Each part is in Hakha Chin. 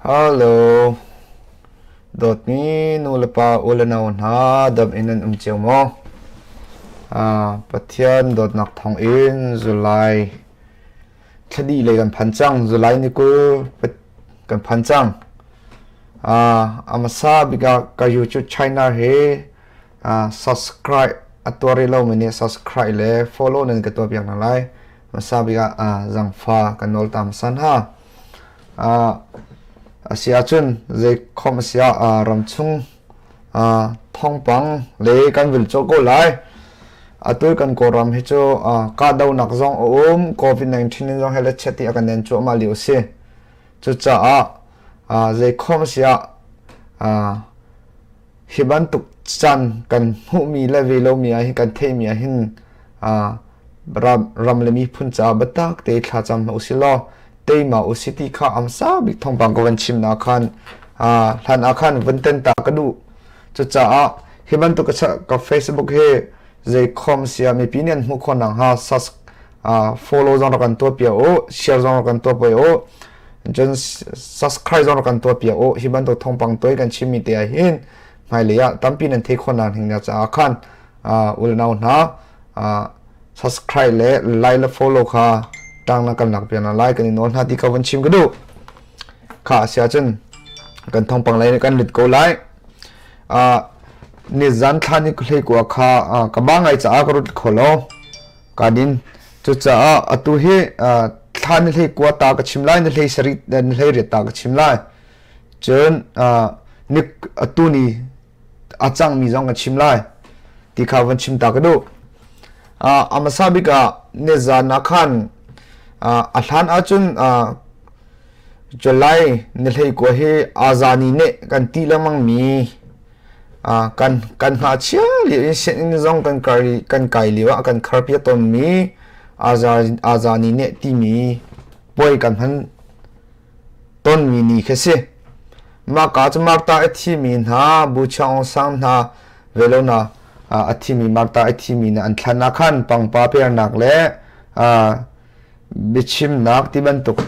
Hello. Dawtmi nulepa ulenau hna dam in nan um cio maw? Pathian dawtnak thawng in July thla dih lei kan phan cang. July ni 20 kan phan cang. A hmasa bik ah ka YouTube channel hi subscribe a tuah rih lomi nih subscribe le follow nan ka tuah piak hna lai. Hmasa bik ah zangfa kan nawl ta hmasa hna. A si ahcun zei khom a si ah ramchung thawngpang le kan vil cawh ko lai. Atu kan Kawlram hi cu kahdohnak zong a um, COVID-19 in zong he le chet i a kan nen cuahmah lio a si. Cucaah zei khom a si ah Hi bantuk caan kan hmuhmi le ve lomi ah hin kan theihmi ah hin ram le miphun caah biatak te thlacam hna usih law teima usih ti kha amsa bik thawngpang ka van chimnak khan hlan ah khan vun ten ta ka duh. Cucaah hi bantuk ka Facebook hi zeikhom sia mipi nih an hmuh khawh nakhnga follow zong rak kan tuah piak u, share zong rak kan tuah piak u. Cun subscribe zong rak kan tuah piak u. Hi bantuk thawngpang toi kan chimmi te ah hin hmailei ah tampi nan thei khawh nak hing caah khan ulnau hna subscribe le like le follow kha tang na kan lak piak na lai kan i nawl hna ti ka van chim ka duh. Kha sia cun kan thawngpang lei kan lut ko lai. Nizan thla ni hlei kua kha ka ba ngai caah ka rut kho lo. Ka din. Cucaah atu hi thla ni hlei kua ta ka chim lai, ni hlei sarih ni hlei riat ta ka chim lai. Cun ni atu ni a cangmi zong ka chim lai ti kha van chim ta ka duh. A hmasa bik ah nizan ah khan a hlan ahcun July ni hlei kua hi azani nih kan ti lengmang mi kan kan ngakchia lio in sianginn zong kan kai kan kai lio ah kan kharpiak tawnmi azani nih timi puai kan hman tawnmi ni khi si. Mahka cu Martha a thimi hna, Bu Chiang Sang hna, velo hna a thimi Martha a thimi hna an thlan ah khan pangpa pernak le biachimnak ti bantuk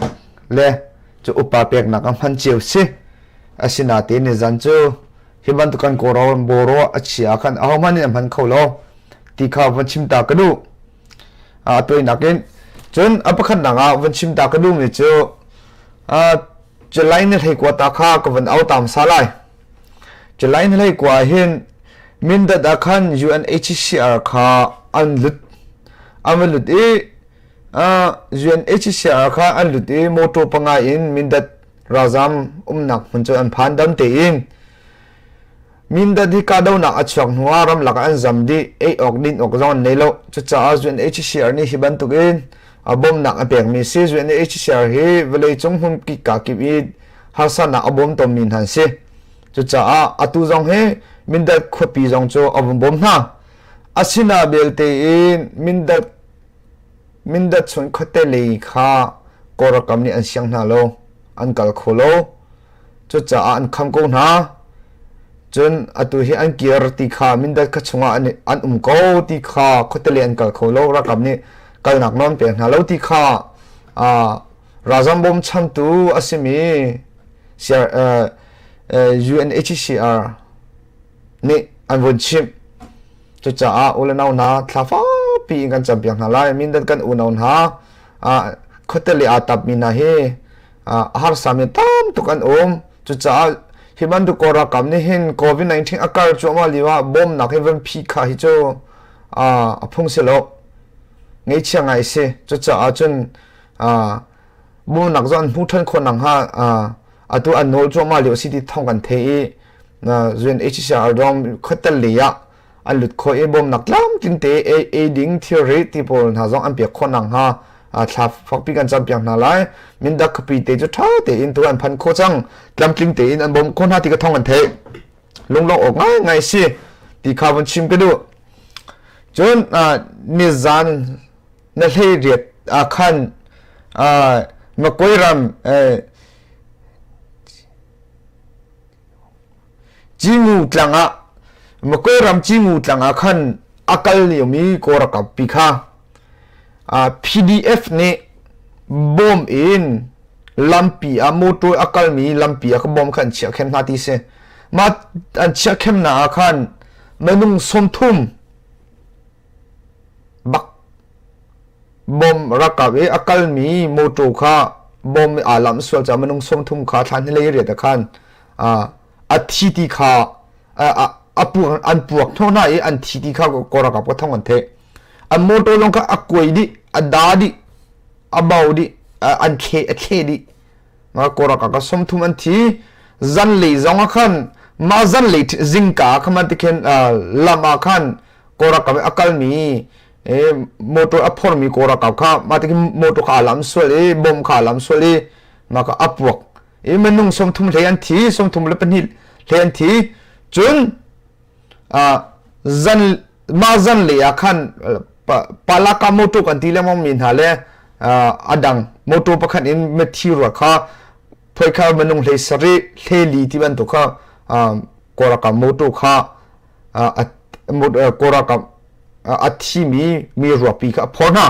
le cu upa peknak a hman cio si. Asinain nizan cu hi bantuk kan Kawlrawn bawraw a chia ah khan ahohmanh nih an hman kho lo ti kha van chim ta ka duh. A tuainak in cun a pakhatnak ah van chim ta ka duhmi cu July ni hlei kua ta kha ka van au tam sa lai. July ni hlei kua hin Mindat ah khan UNHCR kha an lut an van lut i UNHCR kha an lut i motor panga in Mindat ralzam umnak hmun cu an phan dam tein Mindat hi kahdohnak a chuak hnu ah ramlak ah an zam dih, ei awk din awk zong an nei lo. Cucaah UNHCR nih hi bantuk in bawmhnak a pekmi si. UNHCR hi vawleicung hmun kikka kip i harsatnak a bawm tawnmi hna an si. Cucaah atu zong hi Mindat khuapi zong cu a vun bawm hna. Asina belte in Mindat Mindat chung khuate lei kha Kawlram nih an siang hna lo, an kal kho lo. Cucaah an kham ko hna. Cun atu hi an kir ti kha Mindat kha chungah an, an um ko ti kha khuatele an kal kho lo ralkap nih kalnak nawl pek hna lo ti kha uh, ralzam bawmchantu a simi CR, uh, UNHCR nih an vun chimh. Cucaah u le nau hna thla fakpi in kan campiak hna lai. Mindat kan unau hna khuatele aa tapmi hna hi a harsami tam tuk an um. Cucaah hi bantuk Kawl ralkap nih hin COVID-19 a kar cuahmah lio ah bawmnak hi van phi kha hi cu a phung si lo. Ngaihchia ngai si. Cucaah cun bawmnak zong an hmuh ṭhan khawh nakhnga atu an nawl cuahmah lio a si ti thawng kan theih i UNHCR zong khuatel lei ah an lut khawh i bawmnak tlamtling te ei ding thilri ti pawl hna zong an pek khawh nakhnga thla fakpi kan campiak hna lai. Mindak khuapi te cu ṭha tein tu an phan khawh cang. Tlamtling tein an bawm khawh hna ti ka thawng an theih. Lunglawmh awk ngaingai si ti kha vun chim ka duh. Cun nizan na hlei riat ah khan Makoi ram Cingu tlang ah Makoi ram Cingu tlang ah khan a kal liomi Kawl ralkap pi kha PDF nih bom in Lampi ah motor a kalmi lampi ah ka bom kha an chiah khem hna ti si. Mah an chiah khem na ah khan minung 30 bak bom ralkap i a kalmi motor kha bom aa lamh sual caah minung 30 kha thlan hlei riat ah khan a thi ti kha a puak an puak hnawh hna i an thi ti kha Kawl ralkap ka thong an theih. An motor zong kha a kuai dih, a da dih, a bau dih, an thle a thle dih. Kawl ralkap ka 30 an thi. Zanlei zong ah khan mah zanlei zingka ah khan ti khin lam ah khan Kawl ralkap a kalmi motor a phormi Kawl ralkap kha mah ti khin motor kha aa lam sual i bom kha aa lam sual i mah kha a puak i minung 30 hlei an thi 32 hlei an thi cun zan mah zan lei ah khan palaka motor kan ti lengmang mi hna le a dang motor pakhat in mithi rua kha phoikha minung hlei sarih hlei li ti bantuk kha Kawlralkap motor kha Kawlralkap a thimi mi ruapi kha a phor hna.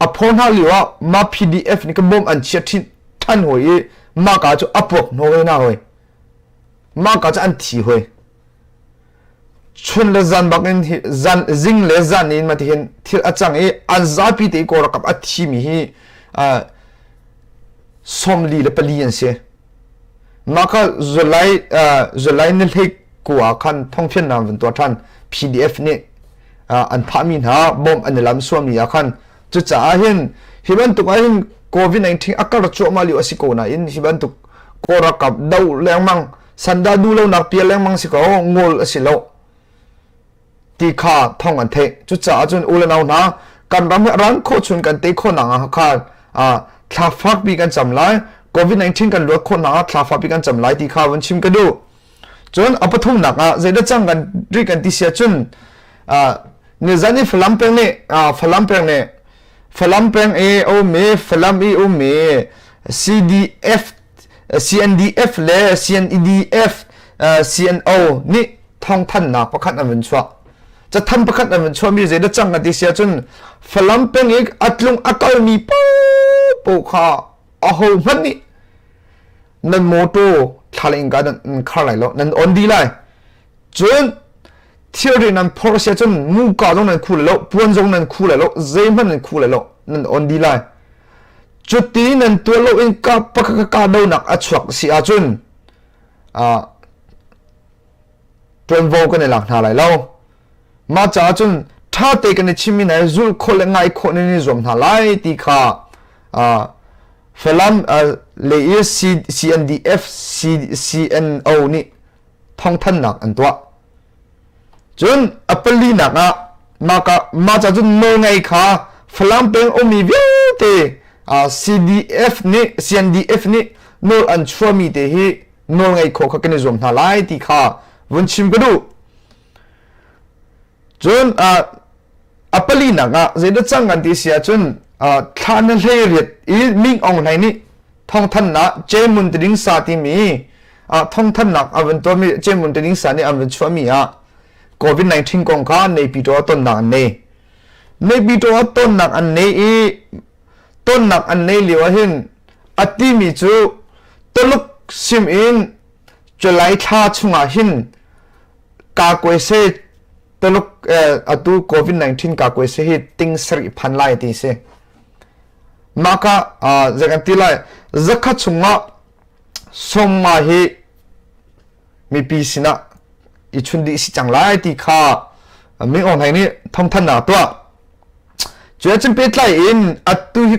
A phor hna lio ah mah PDF nih ka bom an chiah ṭhan hawi i mah ka cu a puak hnawh hoi hna hoi. Mah ka cu an thi hoi. Chun le zan bak in zan zing le zan in mah hin thil a cang i an zapi te i Kawlralkap a thimi hi 44 an si. Mah kha July July ni hlei ku ah khan thongfiannak van tuah ṭhan PDF nih an thahmi hna bomb an i lam sualmi ah khan cucaah hin hi bantuk ah hin COVID-19 a kar cuahmah lio a si ko nain hi bantuk Kawl ralkap do lengmang sanda duh lonak pial lengmang si ko ngol a si lo ti kha thong an theih. Cucaah cun u le nau hna kan ram hi ran khawh chun kan tei khawh nak ah khan thla fakpi kan cam lai. COVID-19 kan luat khawh nak ah thla fakpi kan cam lai ti kha vun chim ka duh. Cun a pathumnak ah zeidah cang kan ri kan ti sia cun nizan i Falam peng nih Falam peng nih Falam peng i ummi Falam i ummi CDF CNDF le CNEDF CNO nih thawngthanhnak pakhat an vun chuah. Cathanh pakhat an vun chuahmi zeidah cang kan ti si ahcun Falam peng i a tlung a kalmi paohpaoh kha aho hmanh nih nan mawtaw thla le innka nan khar lai lo nan on dih lai. Cun thilri nan phorh si ahcun muka zong nan khu lai lo, puan zong nan khu lai lo, zeihmanh nan khu lai lo, nan on dih lai. Cuti nan tuah lo in ka pakhat ka donak a chuak si ahcun ṭuanvo kan i lak hna lai lo. Mah caah cun ṭha te kan i chimmi hna hi zulh khawh le ngai khawh nan i zuam hna lai ti kha Falam lei i CNDF CNO nih thawngthanhnak an tuah. Cun a palinak ah mah ca cun nawlngei kha Falam peng ummi vialte CDF nih CNDF nih nawl an chuahmi te hi nawlngeih khawh kha kan i zuam hna lai ti kha vun chim ka duh. Cun a palinak ah zeidah cang kan ti si ahcun thla na hlei riat i Ming Aung Hlaing nih thawngthanhnak Cemun Tiding Sa timi thawngthanhnak a vun tuahmi Cemun Tiding Sa nih an vun chuahmi ah COVID-19 kong kha Naypyidaw tonnak an nei. Naypyidaw tonnak an nei i tonnak an nei lio ah hin a timi cu Tuluk sim in July thla chungah hin kakuaise Tuluk atu COVID-19 kakuaise hi ting sarih phan lai ti si. Mah ka zei kan ti lai zakhat chungah sawmnga hi mipi sinah i chun dih si cang lai ti kha Ming Aung Hlaing nih thawngthanhnak tuah. Cu cun pehtlai in atu hi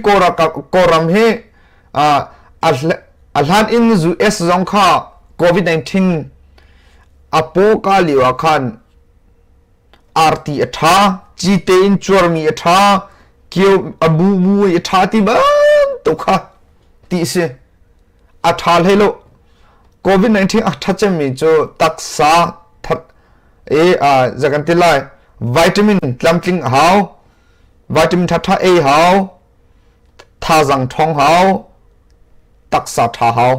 Kawlram hi a hlan in US zong kha COVID-19 a pawka lio ah khan arti a ṭha, cite in cuarmi a ṭha, kio a bu i a ṭha ti bantuk kha ti si. A ṭha hlei lo. COVID-19 a ṭha cemmi cu taksa that i zei kan ti lai vitamin tlamtling a hau, vitamin ṭhaṭha ei hau, thazang ṭhawng hau, taksa ṭha hau,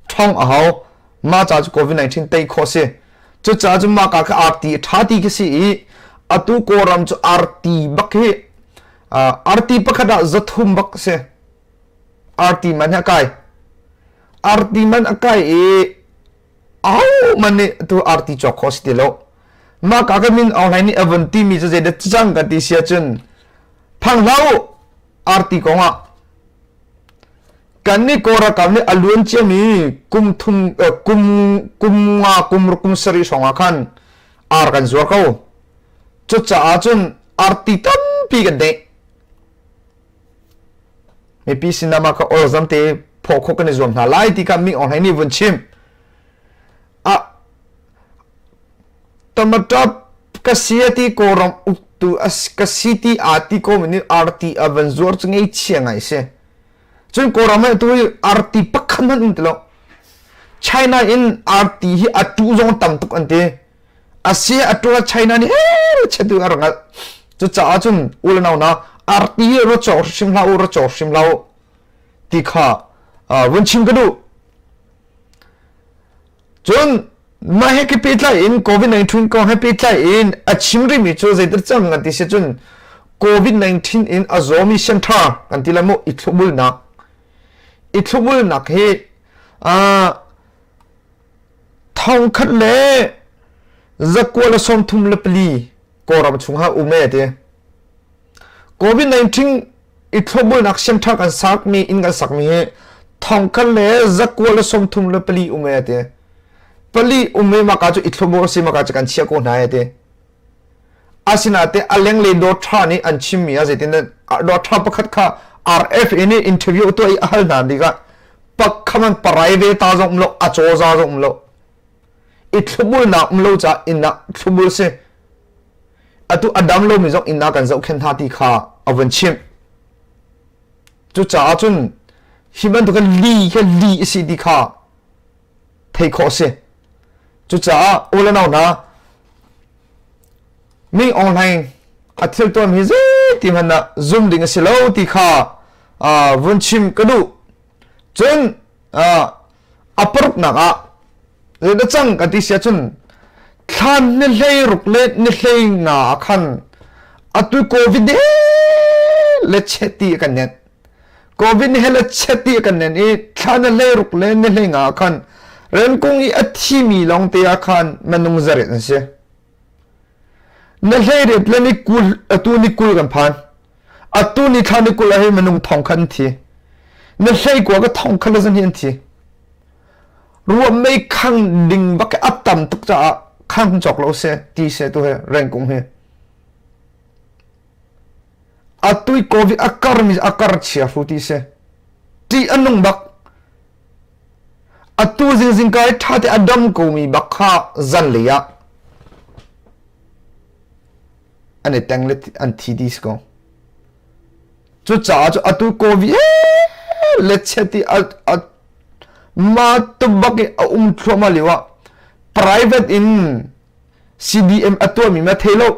ṭhawng a hau. Mah ca cu COVID-19 tei khawh si. Cucaah cun mah ka kha arti ṭha ti khi si i atu Kawlram cu arti bak hi arti pakhat ah 300 bak si. Arti man hi a kai. Arti man a kai i au man nih tu arti cawk khawh si ti lo. Mah ka ka min online nih a vun timi cu zeidah cang kan ti si ahcun phang hlah u arti kong ah kan nih Kawlralkap nih a luan ciami kum thum kum kum nga kum ruk kum sarih hrawng ah khan ar kan zuar ko. Cucaah cun arti tampi kan deh. Mipi sinah mah kha olzam te phawh khawh kan i zuam hna lai ti kha Ming Aung Hlaing nih vun chim. A tomato ka si ti Kawlram uktu ka si ti aa ti ko mi nih arti a van zuar cu ngei chia ngai si. Cun Kawlram ah tu hi arti pakhat hmanh um ti lo. China in arti hi a tu zong tam tuk an ti. A si a tu China nih he chetu a rak ngalh. Cucaah cun u le nau na arti hi ra cawk hrim hlah u ra cawk hrim hlah u ti kha vun chim ka duh. Cun mah he pehtlai in COVID-19 kong he pehtlai in a chim rihmi cu zeitir cang kan ti si cun COVID-19 in a zawmi sianṭha kan ti lai mu i thlubulnak i thlubulnak hi thongkhat le zakua le 34 Kawlram chungah um e ti. COVID-19 i thlopbulnak siamṭha kan sakmi inn kan sakmi hi thongkhat le zakua le 34 um e ti. Pali um e maka cu i thlopbul si maka cu kan chiah ko hna e ti. Asinate a lenglei dawtha nih an chimmi ah zeitin dawtha pakhat kha RFA nih interview tuah i a hal hna tikah pakhaman parai ve ta zong um lo a caw za zong um lo i thlubulnak um lo caah inn ah thlubul si atu a dam lomi zong inn ah kan zohkhenh hna ti kha a vun chimh cucaah cun hi bantuk li hi li a si ti kha thei khawh a si cucaah u le nau hna mi online a thil tuam hi zeiti hmanh ah zum ding a si lo ti kha vun chim ka duh cun a paruknak ah zeidah cang kan ti si ahcun thlan ni hlei ruk le ni hlei nga ah khan atu covid he le cheti kan nen covid he le cheti kan nen i thla ni hlei ruk le ni hlei nga ah khan renkung i a thimi lawng te ah khan minung zarit an si na hlei ret le ni kul atu ni kul kan phan Atu ni thla ni 20 ah hin minung thong khat an thi. Na hlei kua ka thong khat le zan hi an thi. Ruah mei khang ding bak a tam tuk caah khang cawk lo se ti se tu he rengkung hi. Atui covid a kar mi a kar chia fu ti se. Ti anung bak. Atu zingzing kai tha te a dam ko mi bak kha zan lei ah an i teng le an thi dih si ko. Cucaah cu atu covid le chiat i a ma tubak i a um thluahmah lio ah private in CDM a tuahmi ma thei lo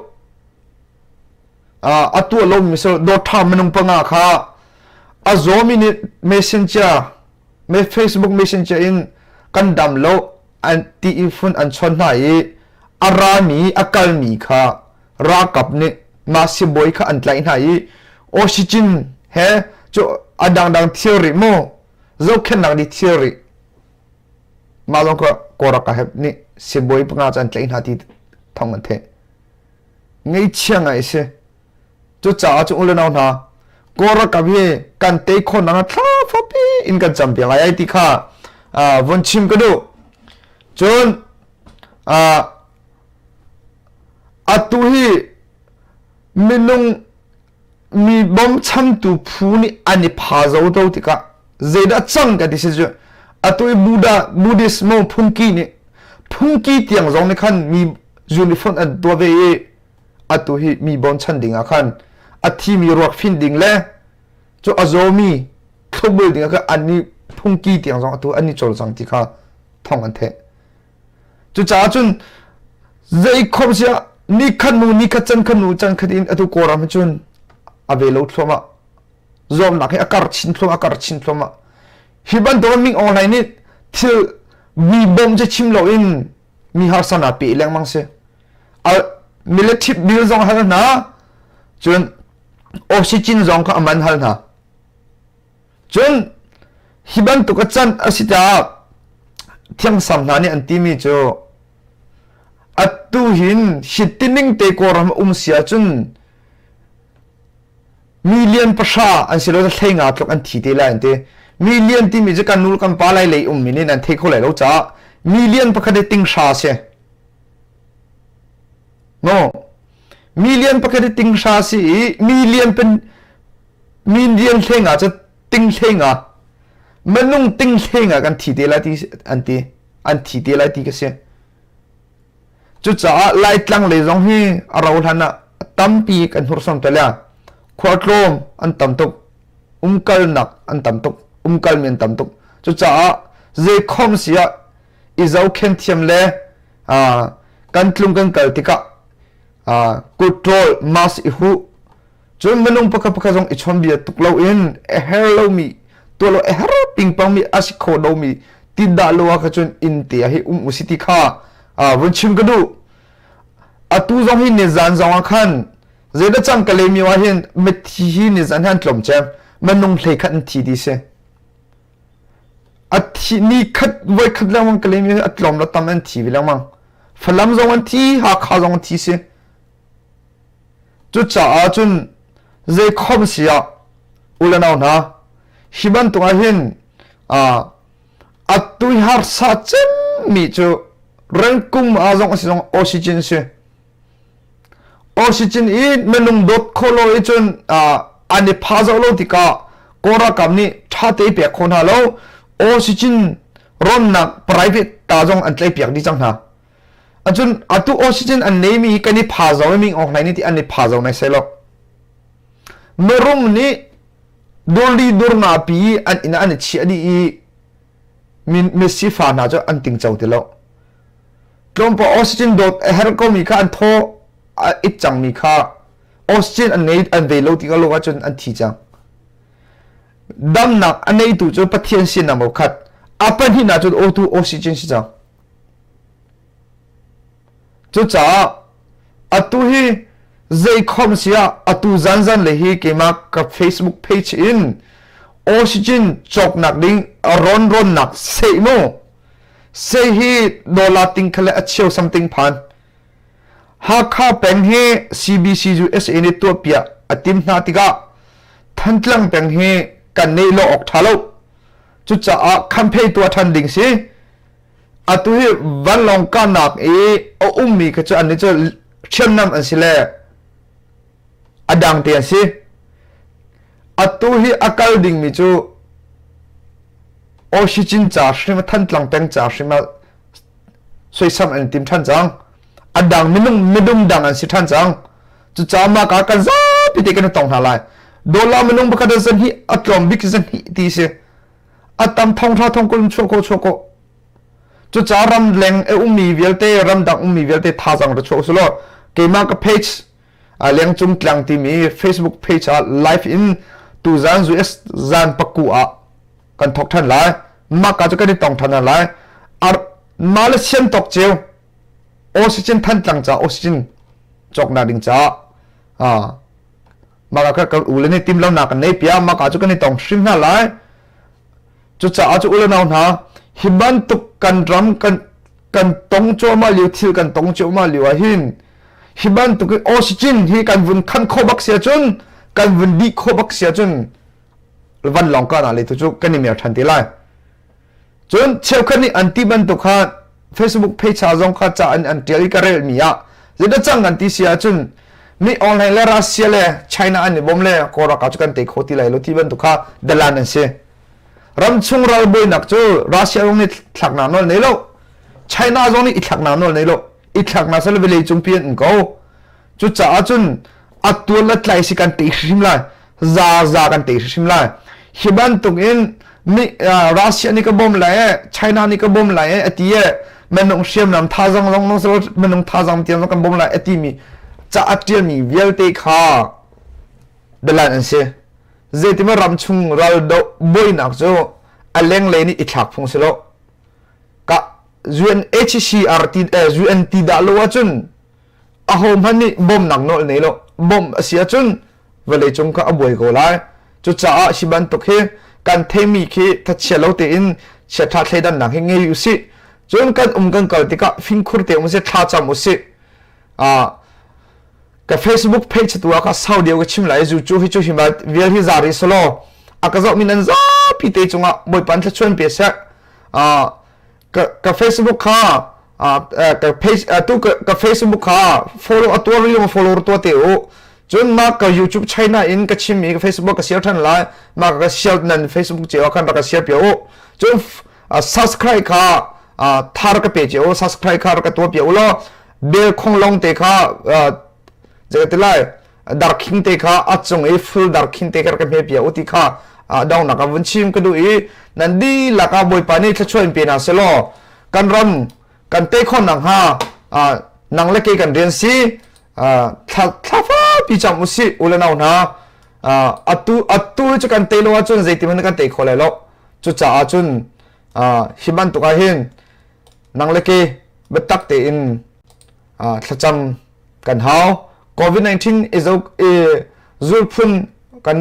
a tuah lomi so dawtha minung panga kha a zawmi nih messenger me Facebook messenger in kan dam lo an ti i fun an chon hna i a rami a kalmi kha ralkap nih mah sibawi kha an tlaih hna i oxygen he cu a dangdang thilri mu zohkhenhnak di thilri mah zong kha kawlralkap he nih sibawi panga cu an tlaih hna ti thawng an theih ngeichia ngai a si Cucaah cu u le nau hna, Kawl ralkap hi kan tei khawhnak ah thla fapi in kan cam piak lai ai ti kha vun chim ka duh. Cun atu hi minung mi bawmchantu phu nih an i phazo to tikah zeidah cang ka ti si cu atu i Buddha Buddhist mo phungki nih phungki tiang zong nih khan mi uniform an tuah ve i atu hi mi bawnchan ding ah khan a thimi ruak fin ding le cu a zawmi thlopbul ding ah khan an i phungki tiang zong atu an i cawlcang ti kha thong an theh. Cucaah cun zei khom sia ni khat nu ni khat can khat nu can khat in atu Kawlram hi cun a ve lo thluahmah zawmnak hi a kar chin thluahmah a kar chin thluahmah hi bantuk ming online nih thil mi bawm cu chim loin mi harsa na pe lengmang si military bill zong hal hna cun oxygen zong kha a man hal hna cun. Hi bantuk a can a si caah thiangsang hna nih an timi cu atu hin hi tining te Kawlram um si ahcun million pahra an si lo 15 tluk an thi te lai an ti. Million timi cu kan nu kan pa lai lei ummi nih nan thei kho lai lo caah million pakhat hi ting hra si. No. Million pakhat hi ting hra si i million pen million 15 cu ting 15 minung ting 15 kan thi te lai ti an ti an thi te lai ti ka si. Cucaah Laitlang lei zong hi a ro hlan ah tampi kan hursom te le khualtlawm an tam tuk umkalnak an tam tuk umkalmi an tam tuk cucaah zeikhom si ah i zohkhen thiam le kan tlung kan kal tikah kutṭawl mask i huh Cun minung pakhat pakhat zong i chawnbia tuk loin a her lomi tuah lo a her pingpangmi a si kho lomi ti dah lo ah kha cun inn te ah hi um usih ti kha vun chim ka duh. Atu zong hi nizan zong ah khan zeidah cang ka lemi ah hin mithi hi nizan han tlawm cem minung hlei khat an thi ti si. A thi ni khat voi khat lengmang ka lemi a tlawm lo tam an thi vi lengmang. Falam zong an thi, Hakha zong an thi si. Cucaah cun zeikhom si ah u le nau hna, hi bantuk ah hin atu hi harsa cemmi cu rengkung ah zong a si zong oxygen si. Oxygen i minung dawt kho lo i cun an i pha zoh lo tikah Kawl ralkap nih ṭha te pek kho hna lo. Oxygen rawnnak private ta zong an tlaihpiak dih cang hna. Acun atu oxygen an neimi hi kan i pha zo i ming awk nai ni ti an i pha zo nai selo. Mirum nih durli durna pi an inn ah an i chiah dih i mi fa hna cu an tingco ti lo. Tlawmpal oxygen dawt a herh komi kha an thaw a it cangmi kha oxygen an nei an ve lo ti ka lo ahcun an thi cang. Damnak a neitu cu Pathian sin ah khat. A pahnihnak cun O2 oxygen si cang. Cucaah atu hi zeikhom si ah atu zanzan le hi keimah ka Facebook page in oxygen cawknak ding rawn rawnnak seh mu seh hi dollar ting kha le a cheu something phan Hakha peng hi CBC USA nih tuahpiak a tim hna tikah Thantlang peng hi kan neih lo awk ṭha lo cucaah campaign tuah ṭhan ding si Atu hi vanlawng kahnak i a ummi kha cu annih cu hriamnam an si le a dang te an si. Atu hi a kal dingmi cu Oxygen ca hrim Thantlang peng ca hrim ah soisam an tim ṭhan cang. A dang minung midum dang an si ṭhan cang. Cucaah mah ka kan zapi te kan i tong hna lai. Dollar minung pakhat ah zan hi a tlawm bik zan hi ti si. A tam thong hra thong kul in chuah khawh chuah khawh. Cucaah ramleng a ummi vialte ramdang ummi vialte thazaang ra chuah usih law keimah ka page lengcung tlang timi Facebook page ah live in tuzan US zan paku ah kan thok than lai. Mah ka cu kan i tong than hna lai. Mah le sian tawk ceu oxygen Thantlang ca oxygen cawknak ding caah mah ka kan u le nih timhlamnak kan nei piak mah ka cu kan i tong hrim hna lai. Cucaah cu u le nau hna, hi bantuk kan ram kan kan tong cuahmah lio thil kan tong cuahmah lio ah hin hi bantuk in oxygen hi kan vun khan khawh bak si ahcun kan vun dih khawh bak si ahcun vanlawng kahnak lei tu cu kan i mer ṭhan te lai. Cun cheukhat nih an ti bantuk kha Facebook page ah zong kha ca an an ṭial i ka relmi ah zeidah cang an ti si ahcun mi online le Russia le China an i bawm le Kawl ralkap cu kan tei kho ti lai lo ti bantuk kha dalan an si. Ramchung ralbawinak cu Russia zong nih thlaknak nawl nei lo. China zong nih i thlaknak nawl nei lo. I thlaknak sal vawlei cungpi an um ko. Cucaah cun a tuan le tlai si kan tei hrim lai. Za za kan tei hrim lai. Hi bantuk in mi Russia nih ka bawm lai e, China nih ka bawm lai e, ati e, minung hriamnam thazang zong nong selo minung thazang tiang zong kan bawm lai ati mi ca a ṭialmi vialte kha dalan an si. Zeitima ramchung ral doh buainak cu a lenglei nih i thlak phung si lo. Ka UNHCR ti UN ti dah lo ahcun ahohmanh nih bawmnak nawl nei lo. Bawmh a si ahcun vawleicung kha a buai ko lai. Cucaah hi bantuk hi Kan theimi khi thachia lo tein chiaṭha thleidannak hi ngei usih. Cun kan um kan kal tikah fingkhur te um usih, thla cam usih. Ka Facebook page tu ah kha sau deuh ka chim lai zu cu hi cu hi ma vial hi zari selaw a ka zoh mi nan zapi te cungah Bawipa an thluachuan pe seh. Ka ka Facebook kha ka page tu ka Facebook kha follow a tuar ri follow tua te u. Cun ma ka YouTube channel in ka chim i ka Facebook ka share than lai ma ka share nan Facebook che khan ka share pia u. Cun subscribe kha thar ka pe che u subscribe kha ka tua pia u law bel khong long te kha zei lai darkhing te kha a cung i full darkhing te kha ka hme pia u ti kha dong nak vun chim ka duh i nan dihlak ah Bawipa nih thluachuah in pe hna selaw kan ram kan te khon nak hnga nang le ke kan rian si thla thla pi cham usih u le nau hna atu atu cu kan te lo ahcun zeitin hmanh kan te kho lai lo cucaah cun hi bantuk ah hin nang le ke biatak tein thlacam kan hau covid-19 i zulphun kan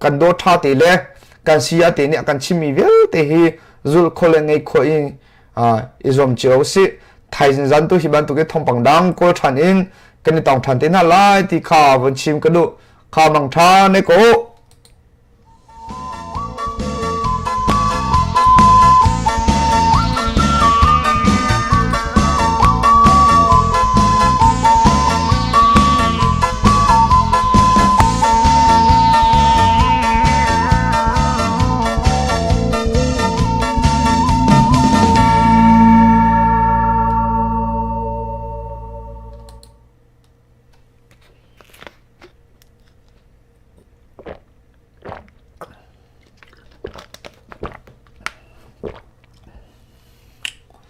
kan daw ṭha te le kan siya te nih a kan chimmi vialte hi zul kho le ngei kho in i zuam cio usih thaizing zan tu hi bantuk i thawngpang dang kawl ṭhan in kan i tong ṭhan te hna lai ti kha vun chim ka duh kha mang ṭha ne ko.